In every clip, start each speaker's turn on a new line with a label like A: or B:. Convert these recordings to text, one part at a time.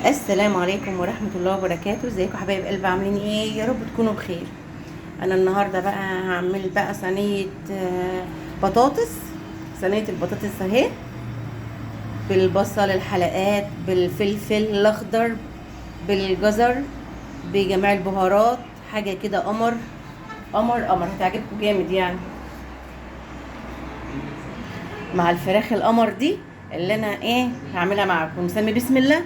A: السلام عليكم ورحمة الله وبركاته. ازيكم حبايب قلب، عاملين ايه؟ يا رب تكونوا بخير. انا النهارده بقى هعمل بقى صينية بطاطس. صينية البطاطس اهي، بالبصل الحلقات، بالفلفل الاخضر، بالجزر، بجميع البهارات، حاجة كده قمر قمر قمر، هتعجبكم جامد يعني. مع الفراخ القمر دي اللي انا ايه هعملها معاكم. نسمي بسم الله.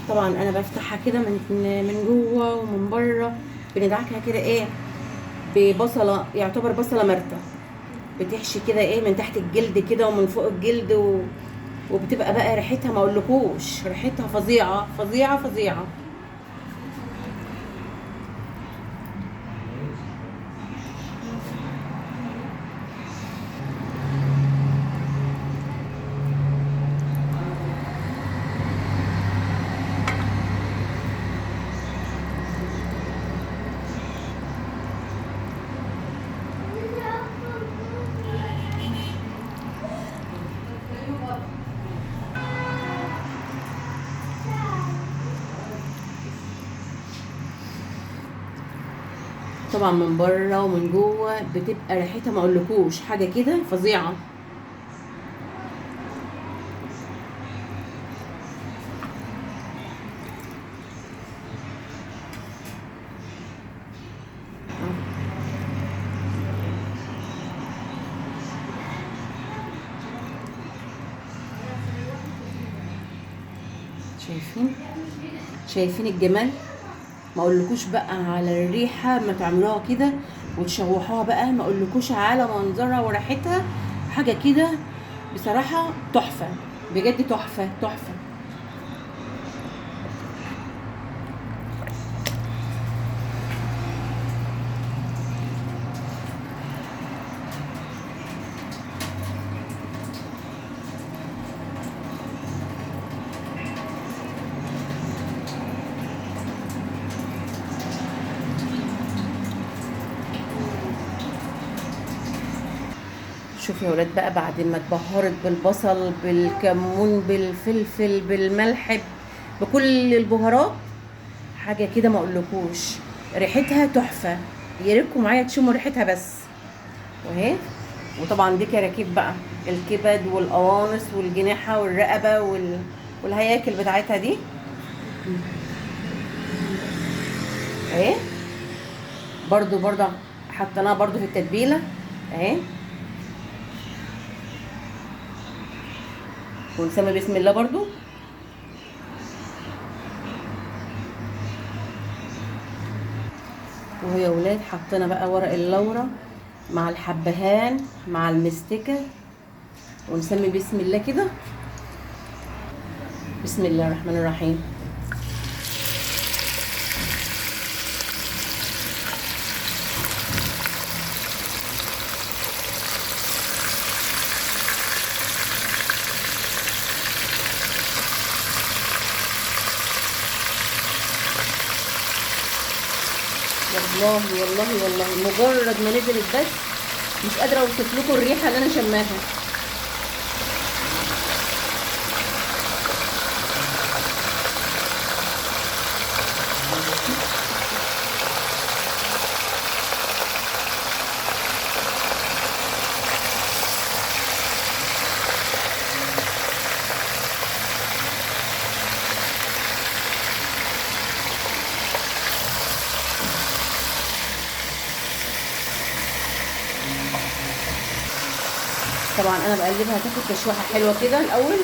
A: طبعا انا بفتحها كده من جوه ومن بره، بندعكها كده ايه ببصله، يعتبر بصله مرته، بتحشي كده ايه من تحت الجلد كده ومن فوق الجلد وبتبقى بقى ريحتها ما اقولكوش، ريحتها فظيعة فظيعة فظيعة. طبعا من بره ومن جوه بتبقى ريحتها ما اقولكوش، حاجة كده فظيعة. شايفين الجمال؟ ما اقولكوش بقى على الريحة، ما تعملوها كده وتشوحوها بقى، ما اقولكوش على منظرها وريحتها، حاجة كده بصراحة تحفة، بجد تحفة تحفة. شوفوا يا ولاد بقى، بعد ما اتبهرت بالبصل بالكمون بالفلفل بالملح بكل البهارات، حاجة كده ما اقولكوش، ريحتها تحفة. يا ريتكم معايا تشموا ريحتها بس. واهي، وطبعا دي كراكيب بقى، الكبد والقوانص والجناحه والرقبة والهياكل بتاعتها دي اهي، برضو حطيناها برضو في التتبيله اهي. ونسمي بسم الله برضو. وهي يا ولاد حطينا بقى ورق اللورة مع الحبهان مع المستكة، ونسمي بسم الله كده. بسم الله الرحمن الرحيم. والله والله والله مجرد ما نزلت بس مش قادرة اوصف لكم الريحة اللي انا شماها. طبعا انا بقلبها تاخد تشويحه حلوة كده الاول.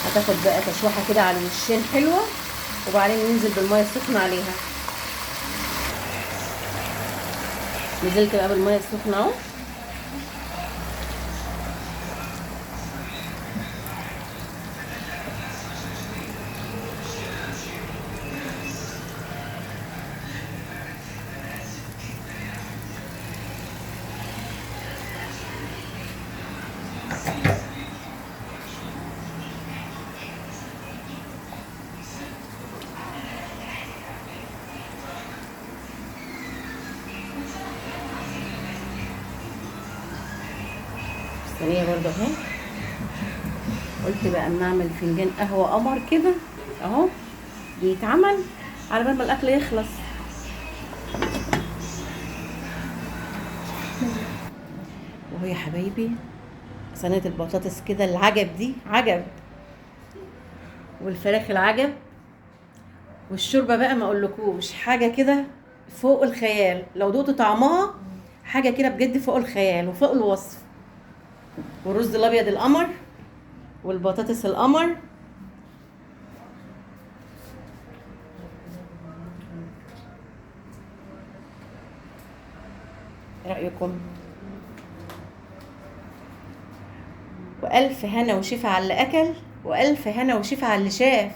A: هتاخد بقى تشويحه كده على الوشين حلوة، وبعدين ننزل بالمية السخنة عليها. نزلت بقى بالمية السخنة اهو. الصينية برضه اهي. قلت بقى اما اعمل فنجان قهوة قمر كده اهو، بيتعمل على بال ما الاكل يخلص. وهو يا حبايبي صينية البطاطس كده العجب دي عجب، والفراخ العجب، والشوربه بقى ما اقولكوش، حاجة كده فوق الخيال. لو دقتوا طعمها حاجة كده بجد فوق الخيال وفوق الوصف. والرز الابيض القمر، والبطاطس القمر. رايكم؟ والف هنا وشفا على اللي اكل، والف هنا وشفا على اللي شاف.